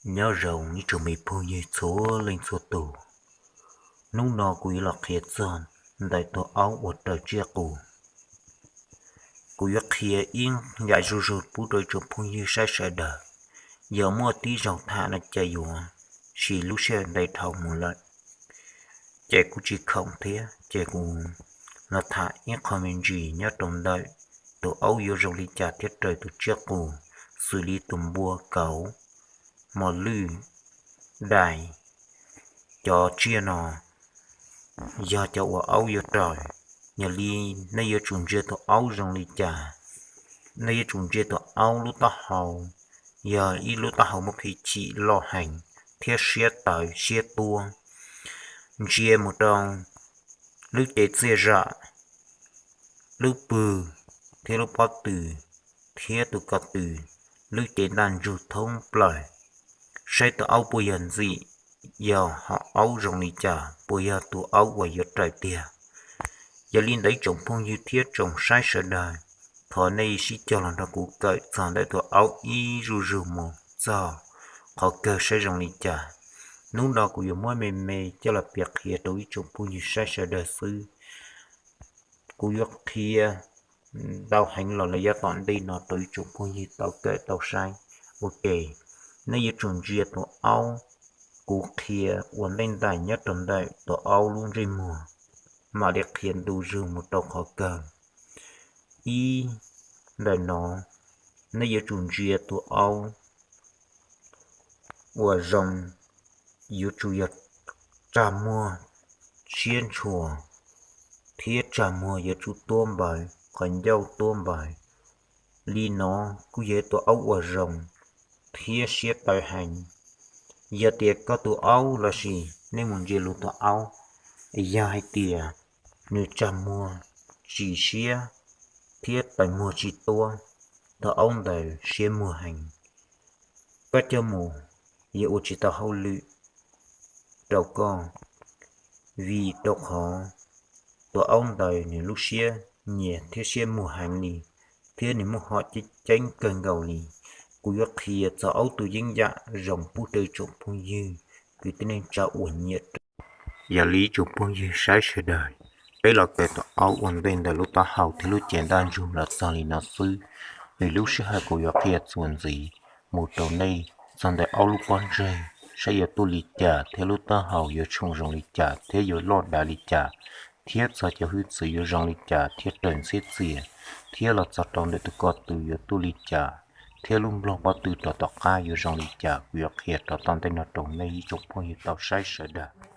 Nyob zoo ib tsoom me phooj ywg txhua leej txhua tus, hnub no kuv yuav los qhia txog ntawm tus aub uas raws tsiaj qus. Kuv yuav qhia ib yam zuj zus pub rau ib tsoom phooj ywg saib sawv daws. Yog muaj tib zaug tham no ces yuav siv lub sij hawm ntev dhau mus lawm, ces kuv tsis khoom thiab, ces kuv los tham ib qho me ntsis nyob rau ntawm tus aub yuav zoo li cas thiab raws tus tsiaj qus, xws li tus npua, kauv, mos lwj, dais. Cov tsiaj no yog cov uas aub yuav raws. Yog li nej yuav tsum ntsia tus aub zoo li cas? Nej yuav tsum ntsia tus aub lub taub hau, yog ib lub taub hau muaj phim chim loj heev thiab siab tawv siab tuab. Ntsia mus rau lub cev txiaj zam, lub pwg, thiab lub pob tw, thiab tus ko tw, lub cev ntaj ntsug thoob plaws. Saib tus aub puas yog ntxim, yog hom aub zoo li cas, puas yog tus aub uas yuav raws tiag. Yog li ntawd ib tsoom phooj ywg thiab tsoom saib sawv daws, thov nej sib cog los nrog kuv kawm txog ntawm tus aub ib zuj zus mus txog qhov kawg saib zoo li cas. Hnub no kuv yuav muab me me coj los piav qhia rau ib tsoom phooj ywg saib sawv daws xwb. Kuv yuav qhia ntau heev los lawm yav tom ntej no rau ib tsoom phooj ywg tau kawm tau saib. Ok, nej yuav tsum ntsia tus aub, kuv qhia ua ntej ntais nyob rau ntawm tus aub lub ntsej muag, mam li qhia ntu zus mus rau qhov kawg. Ib, ntawm no nej yuav tsum ntsia tus aub uas zoo yuav tsum yog tsag muag siab ntshua thiab tsag muag yuav tsum tuab npawv, qhov ncauj tuab npawv. Li no kuj yog ib tus aub uas zoo thiab siab tawv heev. Yog tias koj tus aub lossis nej mus ntsia lus tus aub, yog hais tias nws tsag muag tsis siab thiab tawv muag tsis tuab, tus aub ntawd siab muag heev. Koj coj mus yuav ua tsis tau hauj lwm rau koj, vim rau qhov tus aub ntawd nws lub siab nyias thiab siab muag heev li, thiab nws muaj hom ceeb kawg nkaus li. Kuv yuav qhia txog aub tus yeeb yam zoo pub rau ib tsoom phooj ywg kwv tij neej tsa uas nyiam rau. Yog li ib tsoom phooj ywg saib sawv daws, peb los kawm tus aub ua ntej ntawm lub taub hau thiab lub cev ntaj ntsug los txog li no xwb, vim lub sij hawm kuv yuav qhia txuas ntxiv mus rau nej txog ntawm aub lub pob ntseg saib yuav tuaj li cas thiab lub taub hau yuav tshoom zoo li cas thiab yuav loj dav li cas, thiab txog cov hwj txwv yuav zoo li cas thiab raws ntxhiab txias, thiab los txog rau ntawm tus ko tw yuav tuaj li cas, thiab lub nplog pob tw rov tom qab yuav zoo li cas, kuv yuav qhia rau tom ntej no rau nej ib tsoom phooj ywg tau saib sawv daws.